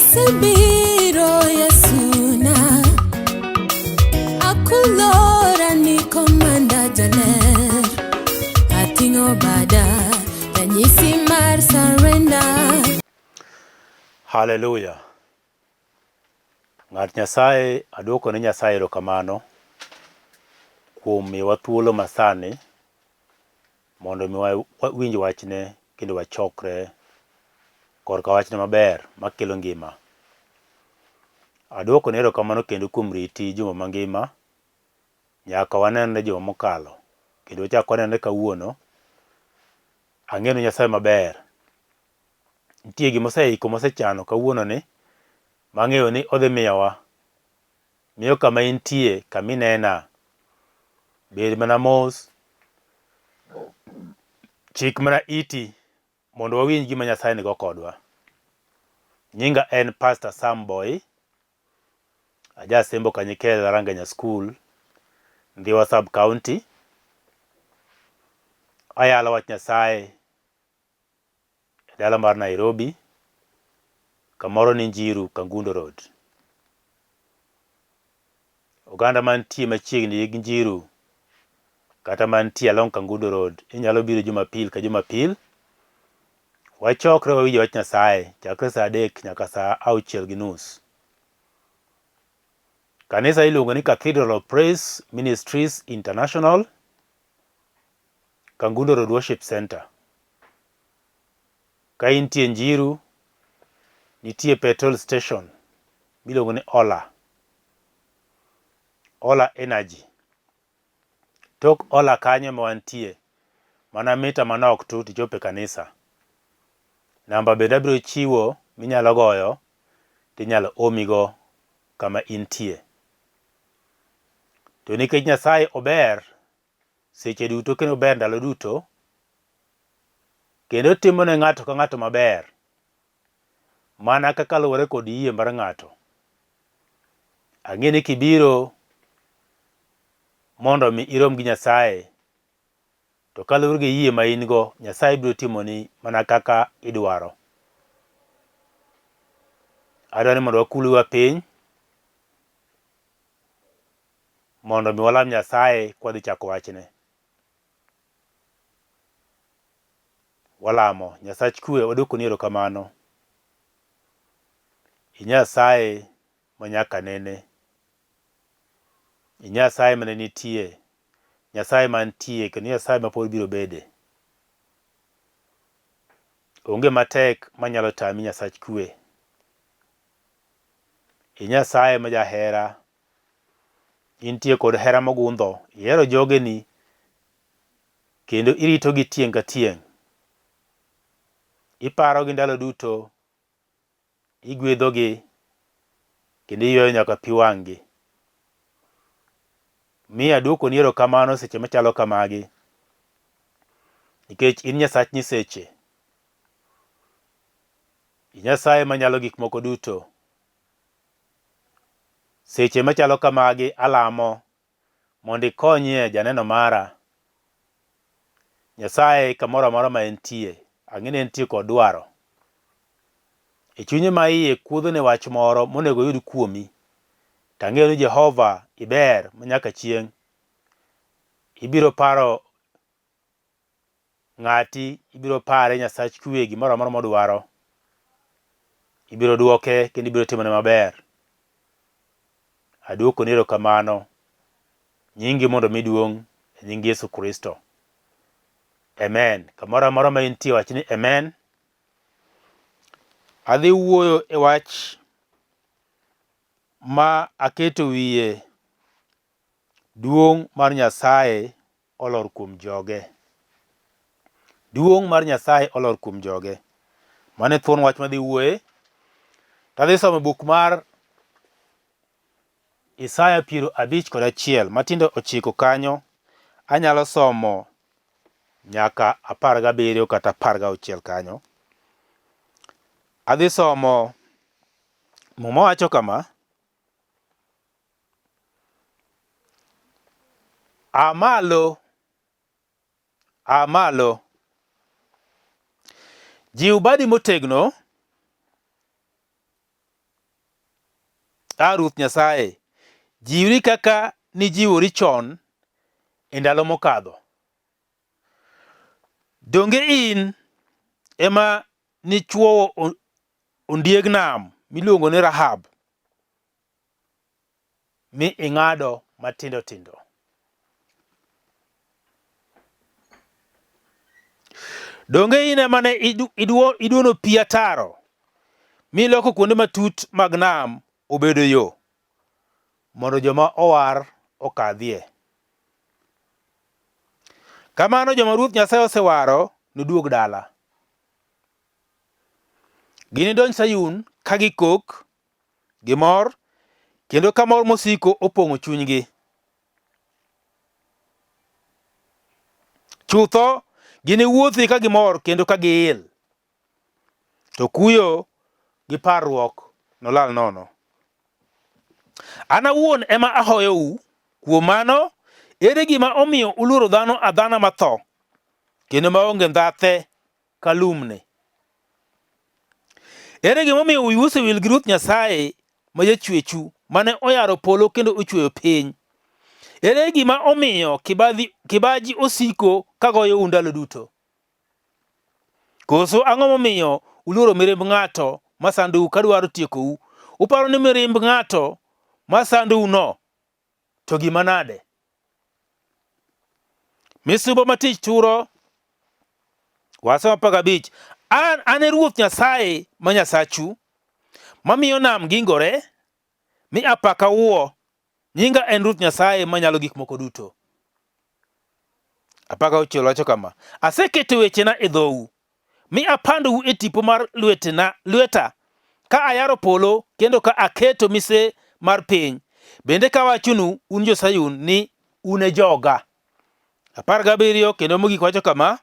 Asebiro Yesuna, akulora ni komanda jaler, ating'o bada ranyisi mar surrender. Haleluya. Ng'at Nyasaye, aduoko ne Nyasaye erokamano kuom miyowa thuolo masani mondo mi wawinj wachne kendo wachokre korka wachne maber makelo ngima. Aduokoni erokamano kendo kuom riti juma mangima nyaka wanenre juma mokalo kendo wachak wanenre kawuono. Ang'eyo ni Nyasaye maber. Nitie gima oseiko mosechano kawuononi mang'eyo ni odhi miyowa. Miyo kama intie, kama inena, bed mana mos, chik mana iti mondo wawinj gima Nyasaye nigo kodwa. Nyinga en Pastor Sam Boy, aja Sembo Kanyikela Rangenya School, Ndhiwa Sub County. Ayalo wach Nyasaye e dala mar Nairobi, kamoro ni Njiru, Kangundo Road. Oganda mantie machiegni gi Njiru kata mantie along Kangundo Road inyalo biro Jumapil ka Jumapil wachokre wawinj wach Nyasaye chakre saa adek nyaka saa auchiel gi nus. Kanisa iluongo ni Cathedral of Praise Ministries International, Kangundo Road Worship Center. Ka intie Njiru, nitie petrol station miluongo ni Ola, Ola Energy. Tok Ola kanyo ema wantie, mana mita manok tu tichopo e kanisa. Namba bende abiro chiwo minyalo goyo tinyalo omigo kama intie. To nikech Nyasaye ober seche duto kendo ober ndalo duto, kendo otimo ne ng'ato ka ng'ato maber, mana kaka luwore kod yie mar ng'ato. Ang'e ni kibiro mondo mi irom gi Nyasaye, to kaluwore gi yie ma in go, Nyasaye biro timoni mana kaka idwaro. Adwaro ni mondo wakul wiwa piny mondo mi walam Nyasaye kwadhi chako wachne. Walamo. Nyasach kwe waduokoni erokamano. I Nyasaye ma nyaka nene. I Nyasaye mane nitie, Nyasaye mantie kendo Nyasaye ma pod biro bede. Onge matek manyalo tami Nyasach kwe. I Nyasaye ma jahera, intie kod hera mogundho, ihero jogeni kendo iritogi tieng' ka tieng'. Iparogi ndalo duto, igwedhogi kendo iywayo nyaka pi wang'gi. Mi aduokoni erokamano seche machalo kamagi, nikech in Nyasach nyiseche. I Nyasaye manyalo gik moko duto. Seche machalo kamagi alamo mondo ikonyie janeno mara. Nyasaye kamoro amora ma entie, ang'e ni entie kod dwaro. E chunye ma iye kuodhone wach moro monego oyud kuomi. To ang'eyo ni Jehova iber manyaka chieng'. Ibiro paro ng'ati, ibiro pare Nyasach kwe gimoro amora modwaro. Ibiro dwoke kendo ibiro timone maber. Aduokoni erokamano. Nyingi mondo omi duong' e nying Yesu Kristo. Amen. Kamoro amora ma intie wach ni amen. Adhi wuoyo e wach ma aketo wiye duong' mar Nyasaye olor kuom joge. Duong' mar Nyasaye olor kuom joge. Mano e thuon wach madhi wuoye. To adhi somo buk mar Isaya 51 matindo ochiko kanyo anyalo somo nyaka 17 kata 16 kanyo. Adhi somo Muma wacho kama, A malo, a malo. Jiw badi motegno. A Ruoth Nyasaye, jiwri kaka nijiwori chon e ndalo mokadho. Donge in ema nichwowo ondieg nam miluongo ni Rahab mi ing'ado matindo tindo? Donge in ema ne iduono pi ataro mi iloko kuonde matut mag nam obedo yo mondo joma owar okadhie? Kamano joma Ruoth Nyasaye osewaro noduog dala. Ginidonj Sayun ka gikok gi mor kendo ka mor mosiko opong'o chunygi. Chutho giniwuothi ka gimor kendo ka giil, to kuyo gi parruok nolal nono. An awuon ema ahoyou, kuom mano ere gima omiyo uluoro dhano adhana matho kendo maonge ndhathe ka lumni? Ere gimomiyo wiu osewil gi Ruoth Nyasaye ma jachwechu mane oyaro polo kendo ochweyo piny? Ere gima omiyo kibadhi, kibaji osiko ka goyou ndalo duto? Koso ang'o momiyo uluoro mirimb ng'ato masandou kadwaro tiekou? Uparo ni mirimb ng'ato masandouno to gima nade? Misumba ma tich turo waso 15 An an e Ruoth Nyasaye ma Nyasachu mamiyo nam gingore mi apaka wuo. Nyinga en Ruoth Nyasaye manyalo gik moko duto. 16 wacho kama, aseketo wechena e dhou mi apandou e tipo mar lwetena, lweta, ka ayaro polo kendo ka aketo mise mar piny. Bende kawachonu un jo-Sayun ni un e joga. 17 kendo mogik wacho kama,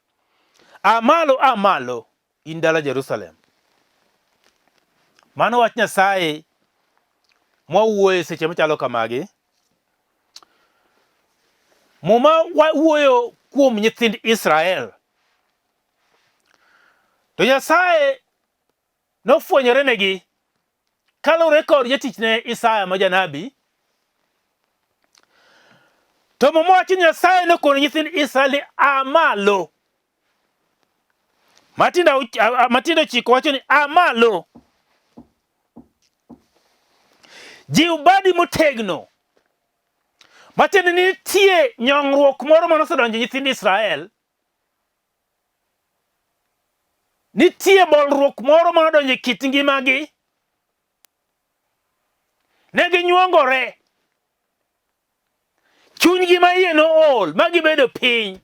Aa malo, aa malo, in dala Jerusalem. Mano wach Nyasaye mwawuoye seche machalo kamagi. Muma wuoyo kuom nyithind Israel. To Nyasaye nofwenyore negi kaluwore kod jatichne Isaya ma janabi. To Muma wacho ni Nyasaye nokono nyithind Israel ni a malo. Matindo ochiko wacho ni a malo. Jiw badi motegno. Matiende ni nitie nyong'ruok moro mane osedonjo nyithind Israel. Nitie bolruok moro ma nodonjo e kit ngimagi. Ne ginyuongore. Chunygi ma iye nool ma gibedo piny.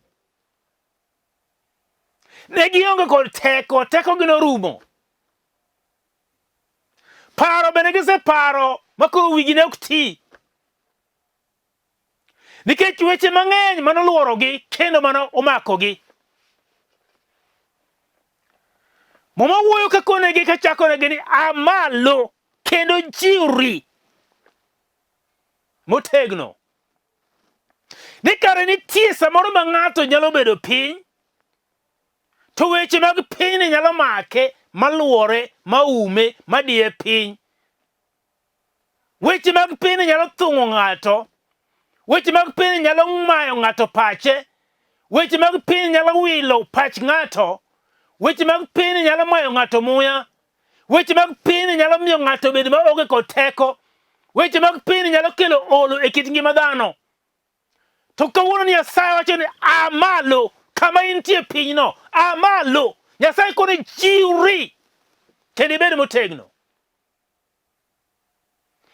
Ne gionge kod teko, tekogi norumo. Paro bende giseparo ma koro wigi ne ok ti. Nikech weche mang'eny mane oluorogi kendo mane omakogi. Muma wuoyo ka konegi ka chakonegi ni a malo kendo jiwri motegno. Ni kare nitie samoro ma ng'ato nyalo bedo piny to weche mag pinyni nyalo make maluore maume madiye piny. Weche mag pinyni nyalo thung'o ng'ato. Weche mag pinyni nyalo mayo ng'ato pache. Weche mag pinyni nyalo wilo pach ng'ato. Weche mag pinyni nyalo mayo ng'ato muya. Weche mag pinyni nyalo miyo ng'ato obed maonge kod teko. Weche mag pinyni nyalo kelo olo e kit ngima dhano. To kawuono Nyasaye wacho ni a malo kama intie pinyno, a malo. Nyasaye koni jiwri kendo ibed motegno.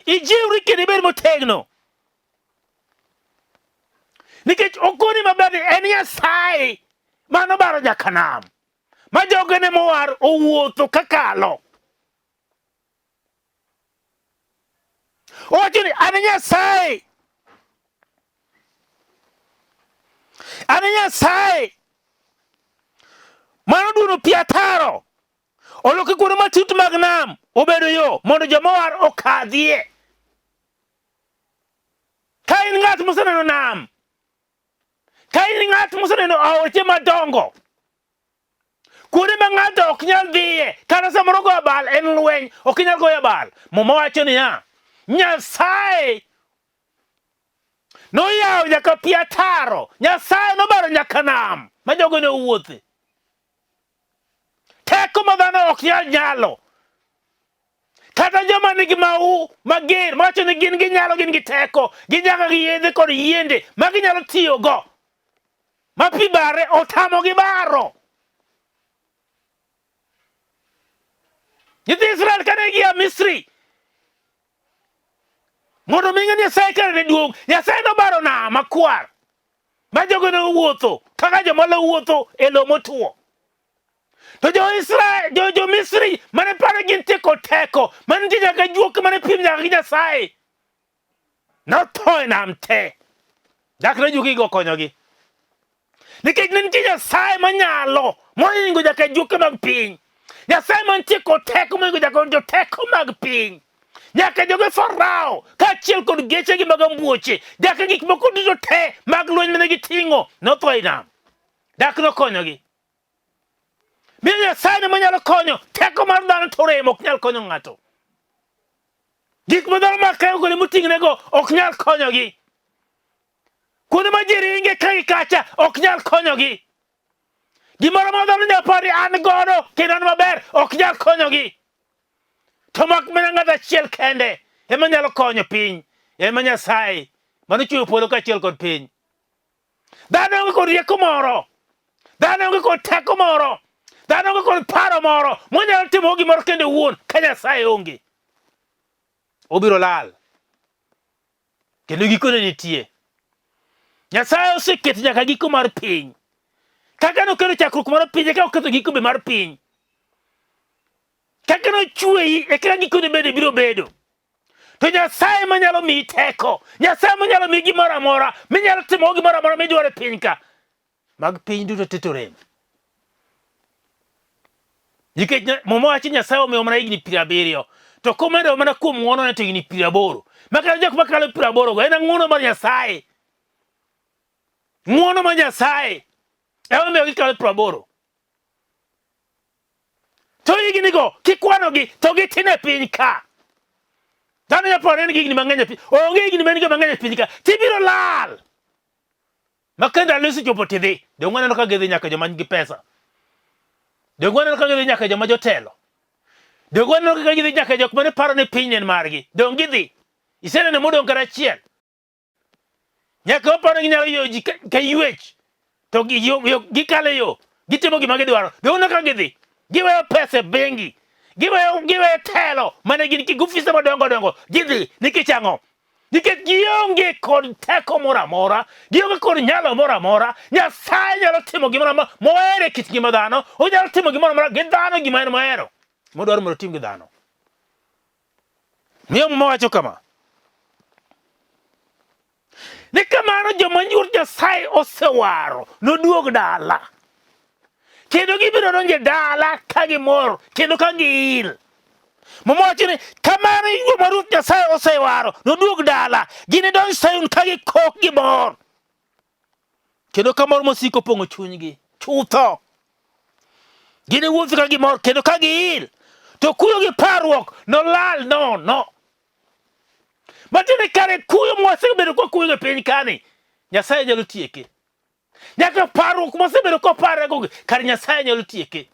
Ijiwri kendo ibed motegno. Nikech okoni maber ni en Nyasaye mano baro nyaka nam ma jogene mowar owuotho kakalo. Owacho ni an Nyasaye. An Nyasaye. Mano duono pi ataro. Oloke kuonde matut mag nam obedo yo mondo joma owar okadhie. Ka in ng'at moseneno nam, ka in ng'at moseneno aoche madongo, kuonde ma ng'ato ok nyal dhiye, kata samoro goyo abal en lweny, ok inyal goyo abal. Muma wacho niya, Nyasaye noyawo nyaka pi ataro, Nyasaye nobaro nyaka nam ma jogo ne owuothe. Teko ma dhano ok nyal nyalo. Kata joma nigi mahu mager mawacho ni gin ginyalo, gin gi teko, ginyaka gi yedhe kod yiende ma ginyalo tiyogo ma pi bare otamogi baro. Nyithi Israel kane gia Misri mondo mi ng'e Nyasaye kare ne duong', Nyasaye nobaro nam makwar ma jogo ne owuotho kaka joma lo wuotho e lo motwo. To jo-Israel, jo jo-Misri mane paro gintie kod teko, mane nitie nyaka juok mane piem nyaka gi Nyasaye, notho e nam te. Dak ne juokigo okonyogi. Nikech ne nitie Nyasaye manyalo mohingo nyaka juoke mag piny. Nyasaye mantie kod teko mohingo nyaka joteko mag piny. Nyaka joge Farao kaachiel kod gechegi mag ambuoche, nyaka gik moko duto te mag lweny mane giting'o notho e nam. Dak nokonyogi. Miyo Nyasaye ne manyalo konyo, teko mar dhano to rem ok nyal konyo ng'ato. Gik ma dhano makre kod moting'nego ok nyal konyogi. Kuonde ma ji ringe ka gi kacha ok nyal konyogi. Gimoro ma dhano nyalo paro ni an godo kendo an maber ok nyal konyogi. To mak mana ng'ato achiel kende ema nyalo konyo piny, ema Nyasaye mane ochweyo polo kaachiel kod piny. Dhano onge kod rieko moro, dhano onge kod teko moro, dhano onge kod paro moro monyalo timo gimoro kende owuon ka Nyasaye onge. Obiro lal. Kendo gikone nitie. Nyasaye oseketo nyaka giko mar piny. Kaka noketo chakruok mar piny, e kaka oketo giko be mar piny. Kaka nochweyi, e kaka gikone bende biro bedo. To Nyasaye manyalo miyi teko, Nyasaye manyalo miyi gimoro amora, minyalo timo gimoro amora midwaro e piny ka. Mag piny duto te to rem. Nikech Muma wacho Nyasaye omiyo mana higni 70, to komedo mana kuom ng'wonone to higni 80. Ma kata jok makalo 80 go en ng'wono mar Nyasaye. Ng'wono mar Nyasaye ema omiyo gikalo 80. To hignigo kikwanogi to gitin e piny ka. Dhano nyalo paro ni en gi higni mang'eny e piny. Onge higni ma en go mang'eny e piny ka. Tibiro lal. Ma ka ndalo osechopo tidhi. Donge waneno ka gidhi nyaka joma nigi pesa. Donge waneno ka gidhi nyaka joma jotelo. Donge waneno ka gidhi nyaka jok mane paro ni piny en margi. Donge gidhi. Iseneno modong' kata achiel. Nyaka waparo ni ginyalo yueyo ji ka ywech to gikalo e yo gitimo gima gidwaro. Be uneno ka gidhi? Giweyo pesa e bengi, giweyo giweyo telo mane gin gi ofise madongo dongo, gidhi nikech ang'o? Nikech gionge kod teko moro amora, gionge kod nyalo moro amora. Nyasaye nyalo timo gimoro amora mohero e kit ngima dhano, onyalo timo gimoro amora gi dhano gima en mohero, modwaro mondo otim gi dhano. Miyo Muma wacho kama, ni kamano joma nyur Nyasaye osewaro noduog dala, kendo gibiro donjo e dala ka gimor kendo ka giil. Muma wacho ni kamano joma Ruoth Nyasaye osewaro noduog dala, ginidonj Sayun ka gikok gi mor, kendo ka mor mosiko pong'o chunygi chutho. Giniwuoth ka gimor kendo ka giil, to kuyo gi parruok nolal nono. Matiende kare kuyo mwasebedo kwa kuyo e piny kani, Nyasaye nyalo tieke. Nyaka parruok mwasebedo kwa parrego, kare Nyasaye nyalo tieke.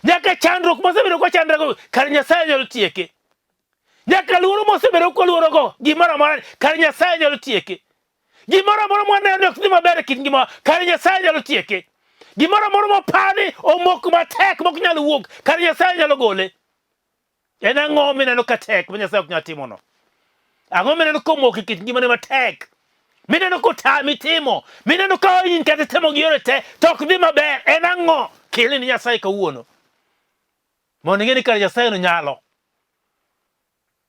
Nyaka chandruok mwasebedo kwa chandrego, kare Nyasaye nyalo tieke. Nyaka luoro mwasebedo kwa luorogo, gimoro amora, kare Nyasaye nyalo tieke. Gimoro amora mwaneno ni ok dhi maber e kit ngimawa, kare Nyasaye nyalo tieke. Gimoro amora mwaparo ni omoko matek mok nyal wuok, kare Nyasaye nyalo gole. En ang'o mineno ka tek ma Nyasaye ok nyal timono? Ang'o mineno komoko e kit ngimani matek? Mineno kotami timo, mineno ka in kata temo gi yore te to ok dhi maber. En ang'o? Kele ni Nyasaye kawuono. Mondo ing'e ni kare Nyasaye no nyalo.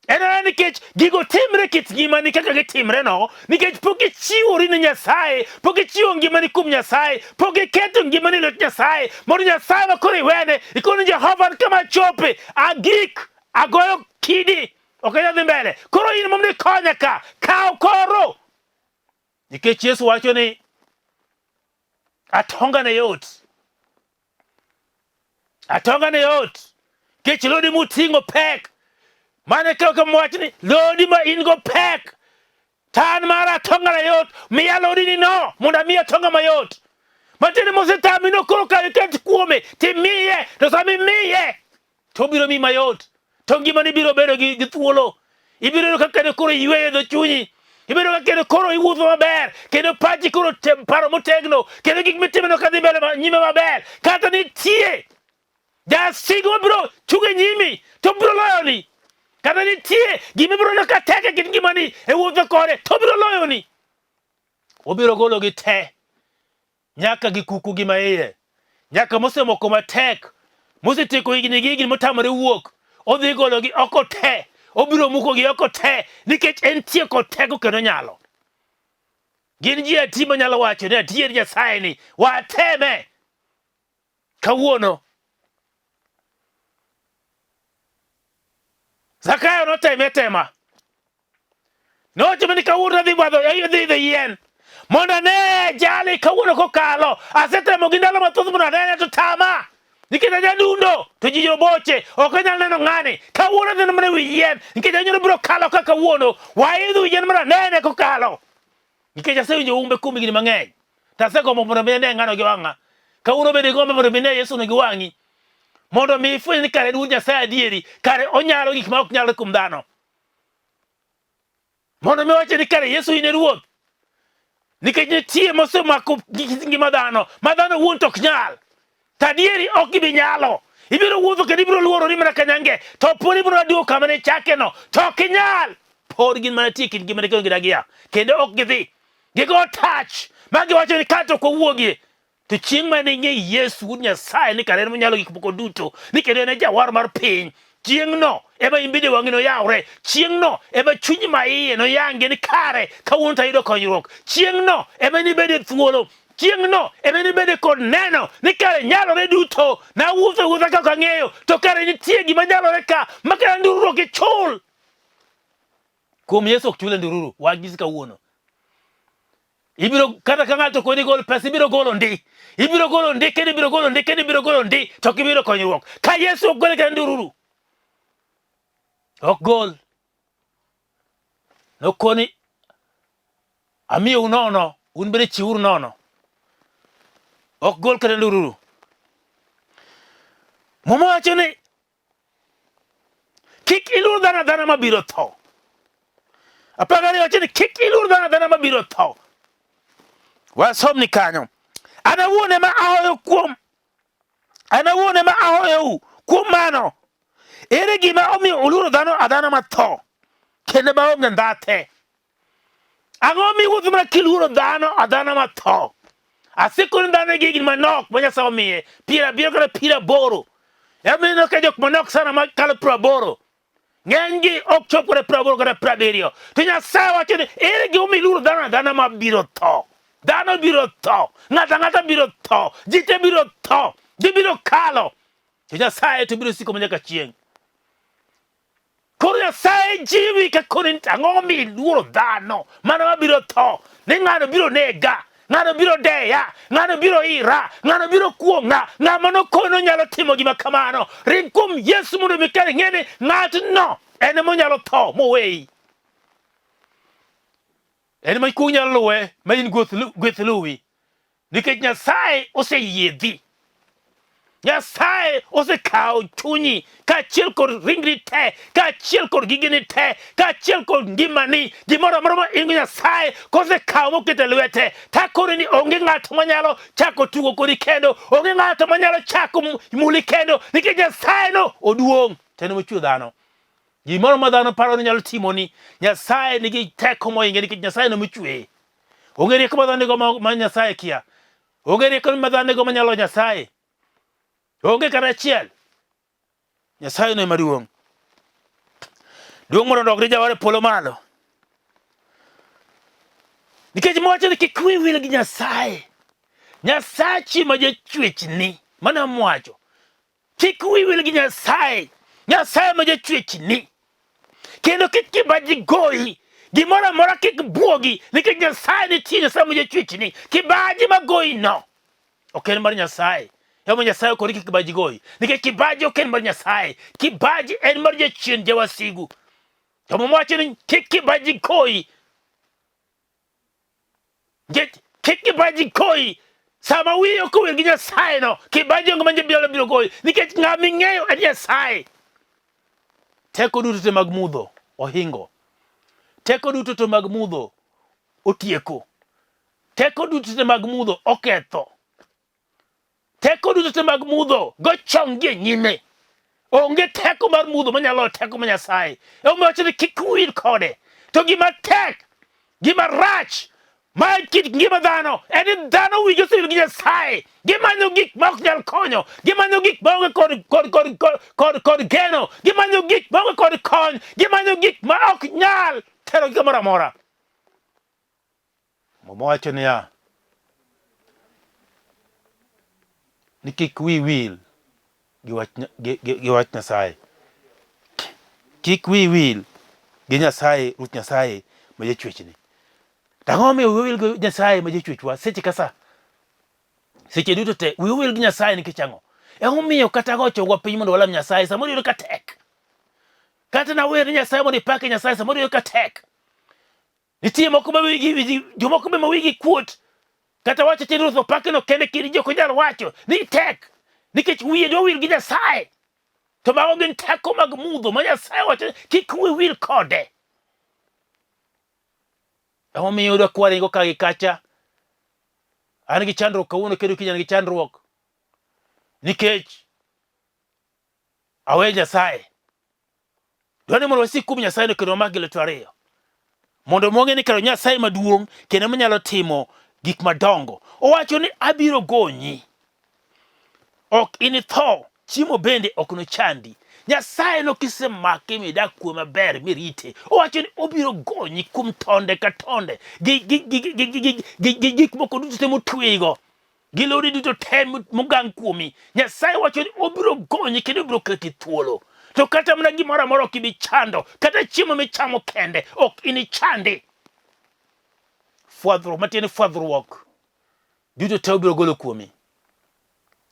En mana nikech gigo timre kit ngimani kaka gitimre no, nikech pok ichiwori ne Nyasaye, pok ichiwo ngimani kuom Nyasaye, pok iketo ngimani e lwet Nyasaye, mondo Nyasaye ma koro iwene, ikoni Jehova an kama achope, agik, agoyo kidi, ok anyal dhi mbele. Koro in mondo ikonya ka, kaw koro. Nikech Yesu wacho ni atonga ne yot. Atonga ne yot. Kech lodi muting'o pek. Mano e kaka wach ni lodi ma in go pek. Tan mara atonga mayot, miya lodi ni no mondo amiyi atonga mayot. Matiende mosetami no koro kaw iket kuome timiye, to sama imiye to obiro miyi mayot. To ngimani biro bedo gi, gi thuolo. Ibiro yudo ka kendo koro iyweyo e dho chunyi. Ibiro yudo ka kendo koro iwuotho maber, kendo pachi koro tem paro motegno, kendo gik mitimo ka dhi mbele nyime maber. Kata nitie Jasigu mabiro chung' e nyimi to biro loyoni. Kata nitie gima ibiro neno ka tek e kit ngimani e wuotho kode to obiro loyoni. Obiro gologi te nyaka gi kuku gi maiye, nyaka mosemoko matek, mosetieko higni gi higni motamore wuok, odhi gologi oko te, obiro mukogi oko te, nikech entie kod teko kendo nyalo. Gin ji adi manyalo wacho ni adier Nyasaye ni wateme Kawuono Zakayo noteme tema. Nowacho ni kawuono adhi budho adhi idho yien mondo ane jali kawuono kokalo. Asetemo gi ndalo mathoth mondo anene to tama. Nikech ajadundo to ji joboche ok anyal neno ng'ani. Kawuono adhi mana wi yien nikech anyalo biro kalo ka kawuono. Waidho wi yien mondo anene kokalo. Nikech asewinjo umbe kuom higni mang'eny. To asegombo mondo mi ane ng'ano gi wang'a. Kawuono bende igombo mondo mi ine Yesu no gi wang'i. Mondo mi ifweny ni kare en wuod Nyasaye adieri, kare onyalo gik ma ok nyalre kuom dhano. Mondo mi wache ni kare Yesu in e Ruoth. Nikech nitie mosemako ngima dhano, ma dhano wuon to ok nyal. To adieri ok gibi nyalo. Ibiro wuotho kendo ibiro luorori mana ka nyange. To pod ibiro duogo kama ne chakeno. To ok inyal. Pod gin mana tie kind ngimani kendo gidagia. Kendo ok gidhi. Gigo tach. Ma giwacho ni kato ok wawuogie. To chieng' ma ne ing'e Yesu wuod Nyasaye ni kare en monyalo gik moko duto, ni kendo en e jawar mar piny, chieng'no ema in bende wang'i noyawre, chieng'no ema chunyi ma iye noyangi ni kare kawuono to ayudo konyruok, chieng'no ema nibed e thuolo, Chieng'no ema nibede kod neno ni kare nyalore duto. Nawuotho awuotha ka ok ang'eyo, to kare nitie gima nyalore ka ma kare ndururu ok ichul. Kuom Yesu ok chule ndururu, wanyisi kawuono. Ibiro kata ka ng'ato koni gol pesa, ibiro golo ndi. Ibiro golo ndi kendo ibiro golo ndi kendo ibiro golo ndi to ok ibiro konyruok. Ka Yesu ok gol kata ndururu. Ok gol. Nokoni amiyou nono, un bende chiwuru nono. Ok gol kata ndururu. Muma wacho ni kik iluor dhano adhana mabiro tho. 12 wacho ni kik iluor dhano adhana mabiro tho. Wasomni kanyo. An awuon ema ahoyo kuom an awuon ema ahoyou kuom mano. Ere gima omiyo uluoro dhano adhana matho kendo maonge ndhathe? Ang'o miwuotho mana kiluoro dhano adhana matho? Asiko ni dhano gi higni manok ma Nyasaye omiye, 70 kata 80. Emomiyo ineno ka jok manok sana makalo 80. Ng'enygi ok chop kata 80 kata 70. To Nyasaye wacho ni ere gima omiyo iluoro dhano adhana ma biro tho? Dhano biro tho, ng'ato ang'ata biro tho, ji te biro tho, gibiro kalo. To Nyasaye to biro siko manyaka chieng'. Koro Nyasaye jiwi ka koni ni ang'o momiyo iluoro dhano mana mabiro tho ni ng'ano biro nega ng'ano biro deya ng'ano biro ira ng'ano biro kuong'a ng'ama nokono nyalo timo gima kamano ring kuom Yesu mondo mi kare ng'e ni ng'atno en ema onyalo tho moweyi en ema kuong' nyalo luwe ma in gweth luwi Nikech Nyasaye oseyiedhi. Nyasaye osekawo chunyi kaachiel kod ringri te, kaachiel kod gigeni te, kaachiel kod ngimani, gimoro amora ma in go Nyasaye kosekawo moketo e lwete, takoni ni onge ng'ato manyalo chako tugo kodi kendo, onge ng'ato manyalo chako muli kendo, nikech Nyasaye no oduong' to en emochueyo dhano. Gimoro ma dhano paro ni nyalo timoni, Nyasaye nigi teko mohinge nikech Nyasaye nomochweye. Onge rieko ma dhano nigo ma Nyasaye kia. Onge rieko ma dhano nigo manyalo Nyasaye. Onge kata achiel. Nyasaye no ema duong'. Duong' mondo odog ne Jawar e polo malo. Nikech mowacho ni kik wi wil gi Nyasaye. Nyasachi ma jachwechni. Mano mowacho. Kik wi wil gi Nyasaye, Nyasaye ma jachwechni. Kendo kik kibaji goyi, gimoro amora kik buogi, nikech Nyasaye nitie, Nyasaye ma jachwechni. Kibaji ma goyi no ok en mar Nyasaye. Ema Nyasaye okoni kik kibaji goyi. Nikech kibaji ok en mar Nyasaye. Kibaji en mar jachien jawasigu. To Muma wacho ni kik kibaji goyi. Nikech kik kibaji goyi. Sama wiyi ok owil gi Nyasaye no, kibaji onge ma nyalo biro goyi. Nikech ng'ama ing'eyo en Nyasaye. Teko duto te mag mudho ohingo. Teko duto te mag mudho otieko. Teko duto te mag mudho oketho. Teko duto te mag mudho go chonggi e nyime. Onge teko mar mudho manyalo loyo teko ma Nyasaye. Emomiyo wacho ni kik uwil kode. To gima tek, gima rach ma kit ngima dhano en ni dhano wigi osewil gi Nyasaye. Gimanyo gik ma ok nyal konyo, gimanyo gik ma onge kod, kod, kod, kod, kod, kod geno, gimanyo gik ma onge kod kony, gimanyo gik ma ok nyal terogi kamoro amora. Muma wacho niya, ni kik wi wil gi wach, gi, gi, gi wach Nyasaye. Kik wi wil gi Nyasaye, Ruoth Nyasaye ma jachwechni. To ang'o momiyo wiwa wil gi Nyasaye ma jachwechwa seche ka sa? Seche duto te wiwa wil gi Nyasaye nikech ang'o? Emomiyo kata go chongwa piny mondo walam Nyasaye samoro iyudo ka tek. Kata nawer ni Nyasaye mondo ipake Nyasaye samoro iyudo ka tek. Nitie moko ma wigi wigi jomoko be ma wigi kuot kata wacho ni Ruoth opakno kende kendo ji ok onyal wacho ni tek nikech wiye dwa wil gi Nyasaye. To mago gin teko mag mudho ma Nyasaye wacho ni kik wi wil kode. Emomiyo yudo kwaringo ka gi kacha. An gi chandruok kawuono kendo kiny an gi chandruok. Nikech awe Nyasaye. Dwaro ni mondo wasik kuom Nyasaye no kendo wamak gi lwetwa ariyo. Mondo wang'e ni kare Nyasaye maduong' kendo manyalo timo gik madongo. Owacho ni abiro gonyi. Ok initho, chiemo bende ok nochandi. Nyasaye no kisemake midak kuome maber mirite. Owacho ni obiro gonyi kuom tonde ka tonde gi gi gi gi gi gi gi gi gik moko duto te motweyigo. Gi lodi duto te mogang kuomi. Nyasaye wacho ni obiro gonyi kendo obiro keti thuolo. To kata mana gimoro amora ok ibi chando, kata chiemo michamo kende ok inichandi. Fwadhruok matiende fwadhruok duto te obiro golo kuomi.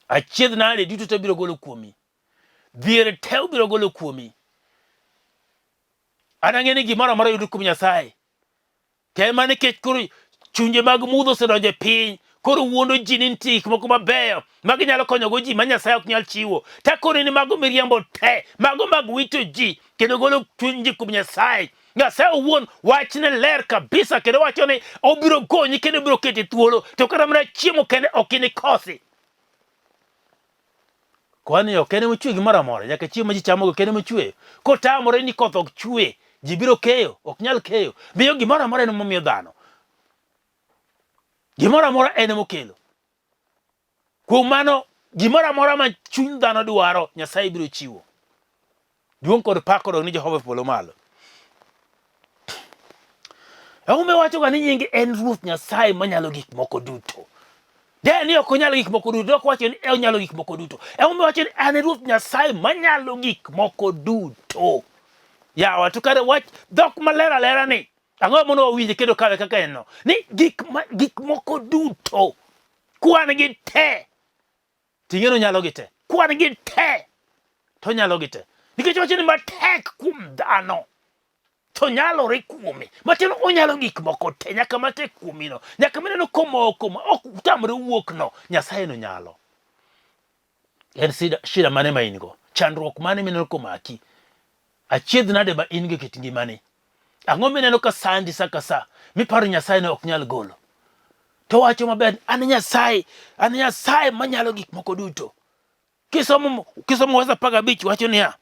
Achiedh nade duto te obiro golo kuomi. Dhier te obiro golo kuomi. An ang'e ni gimoro amora yudo kuom Nyasaye. To ema nikech koro chunje mag mudho osedonjo e piny, koro wuondo ji ni nitie gik moko mabeyo ma ginyalo konyogo ji ma Nyasaye ok nyal chiwo. Takoni ni mago miriambo te, mago mag wito ji kendo golo chuny ji kuom Nyasaye. Nyasaye owuon wachne ler kabisa kendo wacho ni obiro gonyi kendo obiro keti thuolo, to kata mana chiemo kende ok inikosi. Kwani ok en emochwe gimoro amora, nyaka chiemo ma ji chamogo ok en emochweyo. Kotamore ni koth ok chwe, ji biro keyo, ok nyal keyo. Miyo gimoro amora en emomiyo dhano. Gimoro amora en emokelo. Kuom mano, gimoro amora ma chuny dhano dwaro, Nyasaye biro chiwo. Duong' kod pak odog ni Jehova e polo malo. Ang'o miwachoga ni nyinge en Ruoth Nyasaye manyalo gik moko duto? De ni ok onyal gik moko duto, ok wacho ni onyalo gik moko duto. Ang'o miwacho ni an e Ruoth Nyasaye manyalo gik moko duto? Yawa to kare wach dhok maler alera ni ang'o mondo wawinje kendo kawe kaka en no ni gik ma, gik moko duto kwan gi te Ting'eno nyalo gi te. Kwan gi te. To nyalo gi te. Nikech wacho ni matek kuom dhano. To nyalore kuome. Matiende onyalo gik moko te. Nyaka matek kuomino. Nyaka mineno komoko ma ok tamre wuok no. Nyasaye no nyalo. En sida, shida mane ma in go? Chandruok mane mineno komaki? Achiedh nade ma in go e kit ngimani? Ang'o mineno ka sandi sa ka sa miparo Nyasaye ne ok nyal golo? To wacho maber, an Nyasaye, an Nyasaye manyalo gik moko duto. Kisomo kisomo wes 15 wacho niya,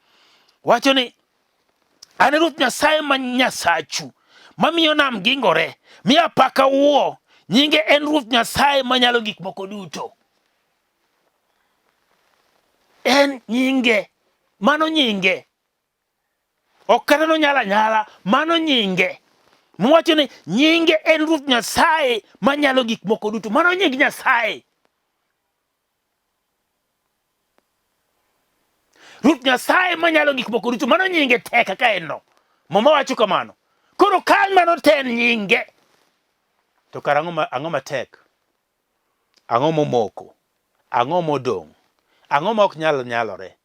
wacho ni an Ruoth Nyasaye ma Nyasachu mamiyo nam gingore, mi apaka wuo, nyinge en Ruoth Nyasaye manyalo gik moko duto. En nyinge, mano nyinge. Ok kata nonyalo anyala, mano nyinge. Mowacho ni nyinge en Ruoth Nyasaye manyalo gik moko duto. Mano nying Nyasaye. Ruoth Nyasaye manyalo gik moko duto. Mano nyinge te kaka en no. Muma wacho kamano. Koro ka mano te en nyinge, to kara ang'o matek? Ang'o momoko? Ang'o modong'? Ang'o ma ok nyal nyalore?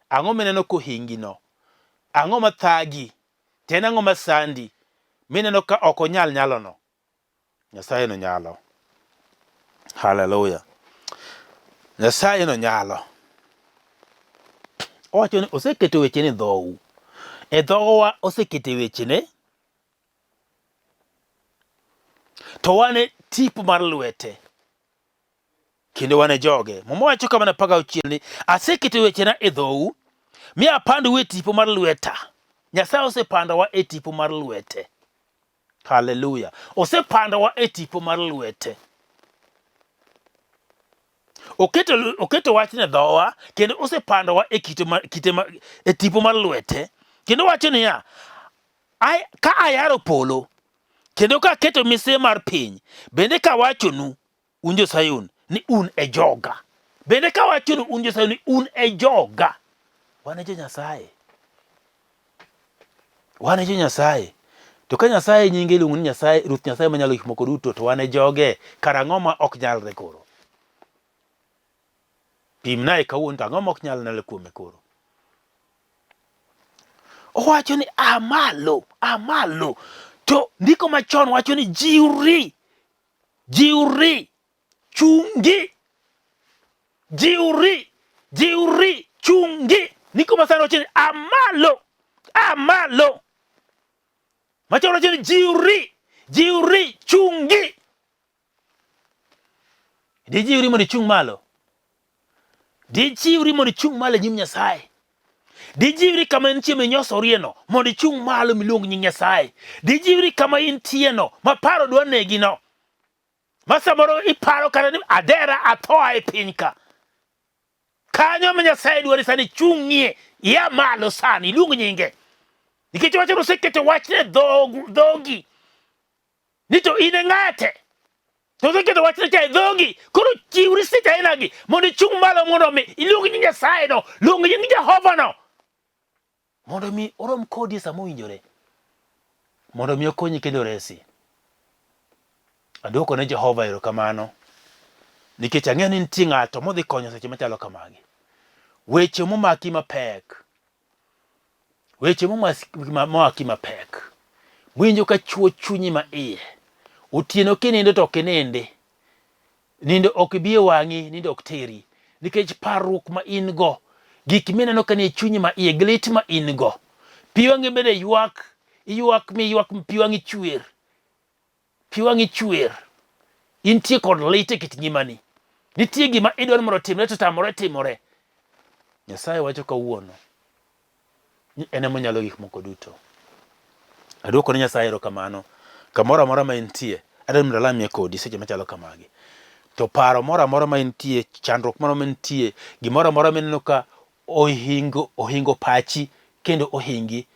Ang'o mineno kohingino? Ang'o ma thagi? To en ang'o ma sandi mineno ka ok onyal nyalono? Nyasaye no nyalo. Haleluya. Nyasaye no nyalo. Owacho ni oseketo wechene e dhou. E dhowa osekete wechene. To wan e tipo mar lwete. Kendo wan e joge. Muma wacho kamano 16 ni aseketo wechena e dhou mi apandou e tipo mar lweta. Nyasaye osepandowa e tipo mar lwete. Haleluya. Osepandowa e tipo mar lwete. Oketo, oketo wachne dhowa kendo osepandowa e, kite ma, kite ma, e tipo mar lwete kendo wacho niya Ai, ka ayaro polo kendo ka aketo mise mar piny bende kawachonu un jo-Sayun ni un e joga. Bende kawachonu un jo-Sayun ni un e joga. Wan e jo-Nyasaye. Wan e jo-Nyasaye. To ka Nyasaye nyinge iluongo ni Nyasaye, Ruoth Nyasaye manyalo gik moko duto, to wan e joge, kara ang'o ma ok nyalre koro? Pimnae kawuono to ang'o ma ok nyal nyalre kuome koro? Owacho ni a malo, a malo. To ndiko machon wacho ni jiwri, Jiwri, chungi. Jiwri, jiwri, chungi. Ndiko masani wacho ni amalo, amalo. Machon wacho ni jiwri, jiwri, chungi. Dijiwri mondo ichung' malo. Dijiwri mondo ichung' malo e nyim Nyasaye. Dijiwri kama intie minyosorieno mondo ichung' malo miluong nying Nyasaye. Dijiwri kama intieno ma paro dwa negino. Ma samoro iparo kata ni adera atho a e piny ka. Kanyo ma Nyasaye dwari sani chung'ie, ia malo sani, iluong nyinge. Nikech wacho ni oseketo wachne e dhogi. Ni to in e ng'ate. To oseketo wachne cha e dhogi. Koro chiwri seche ainagi mondo ichung' malo mondo mi iluong nying Nyasaye no, luong nying Jehova no. Mondo mi orom kodi e sama owinjore. Mondo mi okonyi kendo oresi. Aduoko ne Jehova erokamano nikech ang'eyo ni nitie ng'ato modhi konyo seche machalo kamagi. Weche momaki mapek Weche momaki mapek. Winjo ka chuo chunyi ma iye. Otieno kinindo to ok inindi. Nindo ok bi e wang'i, nindo ok teri. Nikech parruok ma in go, gik mineno ka nie chunyi ma iye, gi lit ma in go. Pi wang'i bende ywak, iywak mi ywak pi wang'i chwer. Pi wang'i chwer. Intie kod lit e kit ngimani. Nitie gima idwaro mondo otimre to tamore timore. Nyasaye wacho kawuono ni en ema onyalo gik moko duto. Aduoko ne Nyasaye erokamano kamoro amora ma intie, adwaro mondo alamie kodi seche machalo kamagi. To paro moro amora ma intie, chandruok moro ma intie, gimoro amora mineno ka ohingo, ohingo pachi kendo ohingi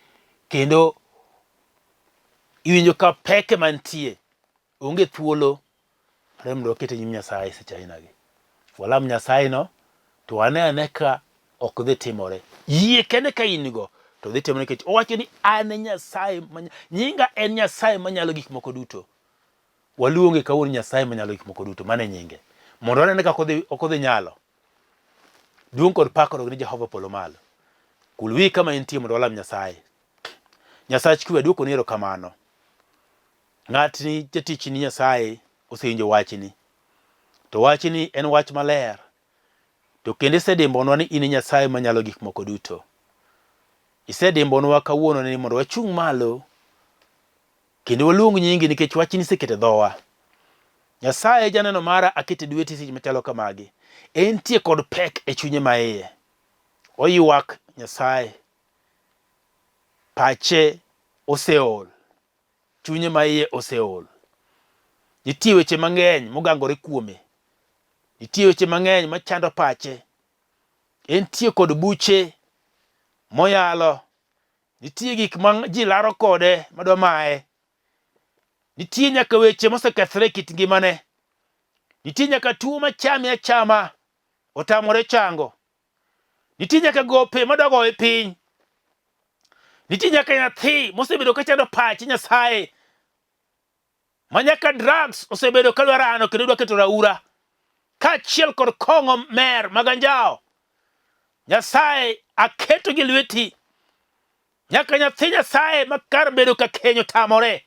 kendo Iwinjo ka pek mantie, onge thuolo rem mondo waket e nyim Nyasaye seche ainagi. Walam Nyasaye no to wane ane ka ok dhi timore. Yie kende ka in go to dhi timore nikech owacho ni an e Nyasaye nyinga en Nyasaye manyalo gik moko duto. Waluonge kawuono Nyasaye manyalo gik moko duto, mano e nyinge. Mondo wanene kaka odhi ok odhi nyalo. Duong' kod pak odog ne Jehova polo malo. Kul wiyi kama intie mondo walam Nyasaye. Nyasach kwe aduokoni erokamano. Ng'atni jatichni Nyasaye osewinjo wachni. To wachni en wach maler. To kendo isedimbonwa ni in e Nyasaye manyalo gik moko duto. Isedimbonwa kawuono ni mondo wachung' malo kendo waluong nyingi nikech wachni iseketo e dhowa. Nyasaye janeno mara aketo e lweti seche machalo kamagi. Entie kod pek e chunye maiye. Oywak Nyasaye Pache oseol, chunye ma iye oseol. Nitie weche mang'eny mogangore kuome. Nitie weche mang'eny machando pache. Entie kod buche moyalo. Nitie gik ma ji laro kode madwa maye. Nitie nyaka weche mosekethore e kit ngimane. Nitie nyaka tuo machame achama, otamore chango. Nitie nyaka gope madwa goye piny. Nitie nyaka nyathi mosebedo ka chando pach Nyasaye ma nyaka drugs osebedo ka dwa rano kendo dwa keto raura kaachiel kod kong'o mer mag anjawo. Nyasaye aketo gi lweti. Nyaka nyathi Nyasaye ma kar bedo ka keny otamore.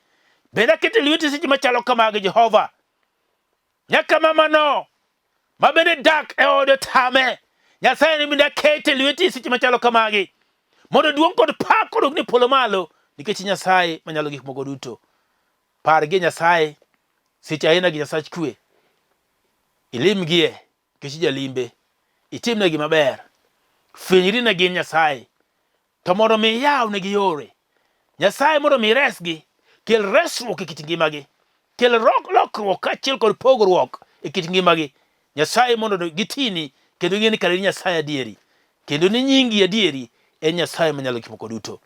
Bende aketo e lweti seche machalo kamagi Jehova. Nyaka mamano ma bende dak e ode otame. Nyasaye ni bende akete e lweti seche machalo kamagi. Mondo duong' kod pak odog ni polo malo nikech Nyasaye manyalo gik moko duto. Pargie Nyasaye seche aina gi Nyasach kwe. Ilimgie nikech ijalimbe. Itimnegi maber. Fwenyri ne gin Nyasaye. To mondo mi iyawnegi yore. Nyasaye mondo mi iresgi. Kel resruok e kit ngimagi. Kel lokruok kaachiel kod pogruok e kit ngimagi. Nyasaye mondo gitini kendo ging'e ni kare in Nyasaye adieri. Kendo ni nyingi adieri en Nyasaye manyalo gik moko duto.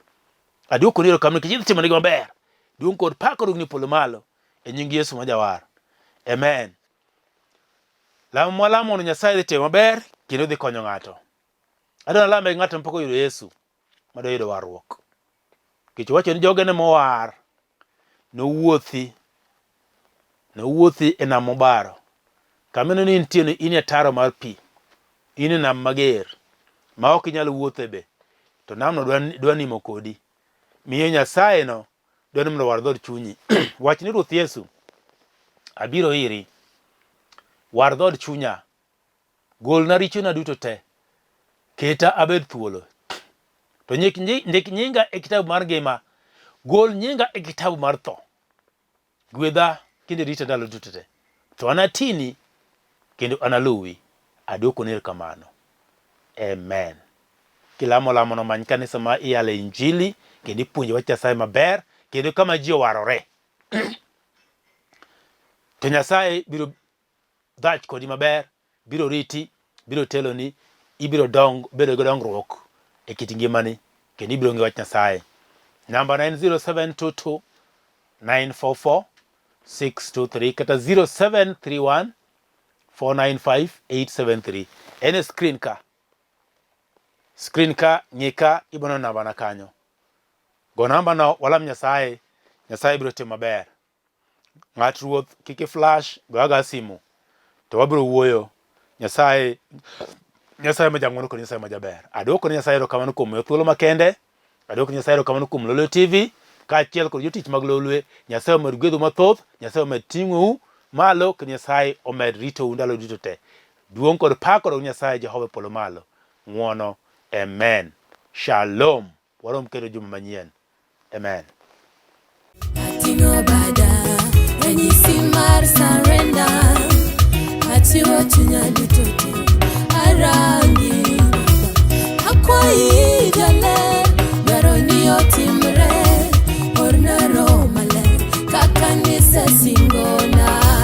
Aduokoni erokamano nikech idhi timonegi maber. Duong' kod pak odog ni polo malo e nying Yesu ma Jawar. Amen. Lamo mwalamo no Nyasaye dhi timo maber kendo dhi konyo ng'ato. Adwa nalame gi ng'ato mapok oyudo Yesu madwa yudo warruok. Nikech owacho ni jogene mowar nowuothi nowuothi e nam mobaro. Kama ineno ni intie ni in e ataro mar pi. In e nam mager ma ok inyal wuothe be. To namno dwa, dwa nimo kodi. Miyo Nyasaye no dwa ni mondo owar dhood chunyi. Wach ni Ruoth Yesu, abiro iri. War dhood chunya. Golna richona duto te. Keta abed thuolo. To ndik nyinga e kitabu mar ngima. Gol nyinga e kitabu mar tho. Gwedha kendo irita ndalo duto te. To anatini kendo analuwi. Adwokoni erokamano. Amen. Kilamo lamono many kanisa ma iyale injili kendo ipuonjo wach Nyasaye maber kendo kama ji owarore. To Nyasaye biro dhach kodi maber, biro riti, biro teloni, ibiro dong, bedo gi dongruok e kit ngimani kendo ibiro ng'e wach Nyasaye. Namba na en 0722 944 623 kata 0731 495 873. En e screen ka. Screen ka, ng'i ka, ibiro neno namba na kanyo. Go namba no, walam Nyasaye, Nyasaye biro timo maber. Ng'at ruoth kik i flash go aga simu to wabiro wuoyo. Nyasaye Nyasaye ma jang'wono kod Nyasaye ma jaber. Adwoko ne Nyasaye erokamano kuom miyo thuolo makende. Adwoko ne Nyasaye erokamano kuom Lolwe TV kaachiel kod jotich mag Lolwe. Nyasaye omed gwedhu mathoth, Nyasaye omed ting'ou malo kendo Nyasaye omed ritou ndalo duto te. Duong' kod pak odog Nyasaye Jehova e polo malo. Ng'wono. Amen. Shalom. Warom kendo juma manyien. Amen. Ating'o bada, ranyisi mar surrender. Achiwo chunya duto te, arangi. Akwayi jaler, dwaro ni otim.